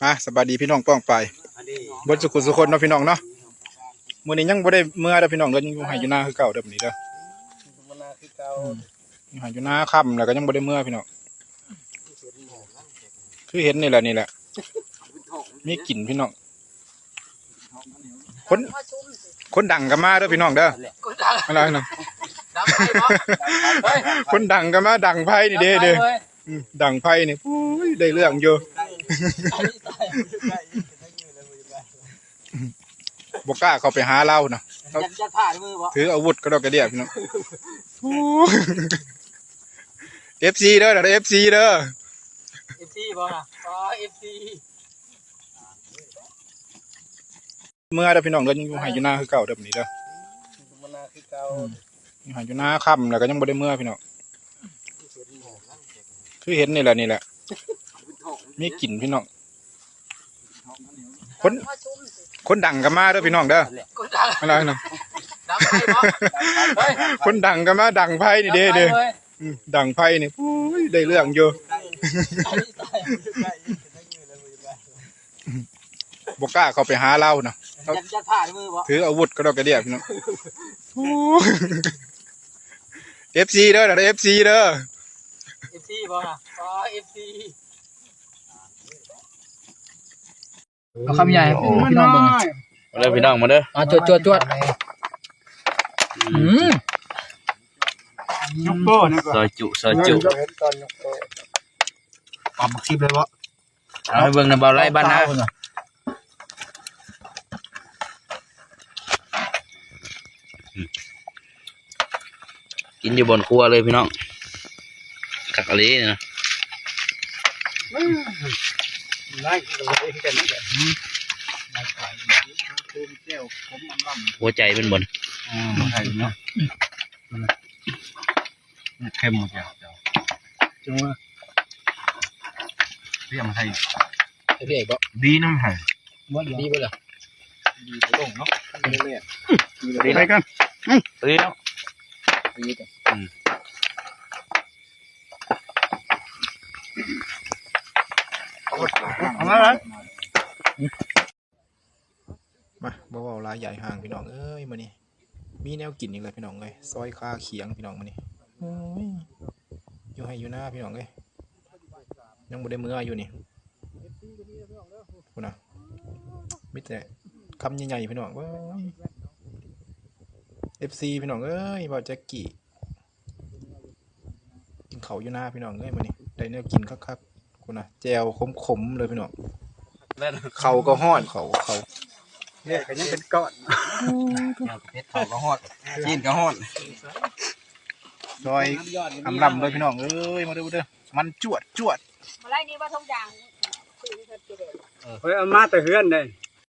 ອ່ະ ສະບາຍດີພີ່ນ້ອງປ້ອງປາຍ ເບິດສຸຂຸສຸຄົນເນາະພີ່ນ້ອງເນາະ. ມື້ນີ້ຍັງບໍ່ໄດ້ເມືອເດີພີ່ນ້ອງເດີ ຍັງຢູ່ໄຮ່ຢູ່ນາຄືເກົ່າເດີມື້ນີ້ເດີ. ອືມ ຢູ່ໄຮ່ຢູ່ນາຄ່ຳແລ້ວກໍຍັງບໍ່ໄດ້ເມືອພີ່ນ້ອງ. ຄືເຫັນນີ້ແຫຼະ ນີ້ແຫຼະ ມີກິນພີ່ນ້ອງ. ຄົນ ຄົນດັງກໍມາເດີພີ່ນ້ອງເດີ. ຄົນດັງ ອັນນັ້ນນະ ດັງໄຟບໍ່? ເຮີ້ຍ ຄົນດັງກໍມາ ດັງໄຟນີ້ເດ້ ດັງໄຟເດ້. ເຮີ້ຍ ອືມ ດັງໄຟນີ້ ໂອ້ຍ ໄດ້ເລື່ອງຢູ່. ບໍ່ກ້າເຂົ້າໄປຫາລາວນະ ຍັນ ຍັນຜ້າໃນມືບໍ່? ຖືອາວຸດກະດອກກະເດຍພີ່ນ້ອງ. ໂອ້ ເອັຟຊີເດີ ເອັຟຊີເດີ ເອັຟຊີບໍ່ນະ? ອໍ ເອັຟຊີ ເມືອເດີພີ່ນ້ອງເດີ ຍັງຢູ່ໄຮ່ຢູ່ນາຄືເກົ່າເດີມື້ນີ້ເດີ. ອືມ ຢູ່ໄຮ່ຢູ່ນາຄ່ຳແລ້ວກໍຍັງບໍ່ໄດ້ເມືອພີ່ນ້ອງ. ຄືເຫັນນີ້ແຫຼະ ນີ້ແຫຼະ ມີກິນພີ່ນ້ອງ. ຄົນ ຄົນດັງກໍມາເດີພີ່ນ້ອງເດີ. ຄົນດັງ ອັນນັ້ນນະ ດັງໄຟບໍ່? ເຮີ້ຍ ຄົນດັງກໍມາ ດັງໄຟນີ້ເດ້ ດັງໄຟເດ້. ເຮີ້ຍ ອືມ ດັງໄຟນີ້ ໂອ້ຍ ໄດ້ເລື່ອງຢູ່. ບໍ່ກ້າເຂົ້າໄປຫາລາວນະ ຍັນ ຍັນຜ້າໃນມືບໍ່? ຖືອາວຸດກະດອກກະເດຍພີ່ນ້ອງ. ໂອ້ ເອັຟຊີເດີ ເອັຟຊີເດີ ເອັຟຊີບໍ່ນະ? ອໍ ເອັຟຊີ ເອົາຄຳໃຫຍ່ໃຫ້ພີ່ນ້ອງເບິ່ງ ມາເດີພີ່ນ້ອງມາເດີ. ອ່າ ຈວດໆໆ ອືມ ຍົກໂປ້ນີ້ກ່ອນ ຊອຍຈຸ ຊອຍຈຸ ເຫັນຕອນຍົກໂປ້ ປັບຄລິບເລີຍບໍ່? ເອົາໃຫ້ເບິ່ງນະ ເບົາໄລບ້ານນາ ກິນຢູ່ບ່ອນຄົວເລີຍພີ່ນ້ອງ ຄັກອີ່ຫຼີນະ. ຫົວໃຈເປັນບ່ອນ ອືມ ໃຫ້ເນາະ ເຄັມໝົດແລ້ວ ຈັ່ງວ່າ ຕຽມໃຫ້ ໃຫ້ເພກບໍ່? ດີນຳໃຫ້ ບໍ່ດີບໍ່ລະ? ດີບໍ່ລົງເນາະ ດີໄປກ່ອນ ດີເນາະ ດີ ອືມ ເອົາມາ ມາ ບໍ່ເວົ້າຫຼາຍຢາຍຫ່າງພີ່ນ້ອງເອີຍ ມື້ນີ້ມີແນວກິນອີກແລ້ວພີ່ນ້ອງເອີຍ ຊອຍຄາຂຽງພີ່ນ້ອງມື້ນີ້. ໂອ້ຍ ຢູ່ໄຮ່ຢູ່ນາພີ່ນ້ອງເອີຍ ຍັງບໍ່ໄດ້ເມືອຢູ່ນີ້ ພຸ້ນນະ ມີແຕ່ຄຳໃຫຍ່ໆ ພີ່ນ້ອງເອີຍ. ເອັຟຊີ ພີ່ນ້ອງເອີຍ ບ່າວແຈັກກີ້ ກິນເຂົ້າຢູ່ນາພີ່ນ້ອງເອີຍ ມື້ນີ້ໄດ້ແນວກິນຄັກໆ ພຸ້ນນະ ແຈ່ວຂົມໆ ເລີຍພີ່ນ້ອງ. ເຂົ້າກໍຮ້ອນ ເຂົ້າ ເຂົ້າ ເລືອດກໍຍັງເປັນກ້ອນ ເຜັດ ເຂົ້າກໍຮ້ອນ ຊີ້ນກໍຮ້ອນ ຊອຍອຳລຳເລີຍພີ່ນ້ອງເອີຍ ມາເດີ ມາເດີ ມັນຈວດໆ. ມາໄລ່ນີ້ວ່າທົ່ງຢາງ ເອີ ເອົາມາແຕ່ເຮືອນເດ້.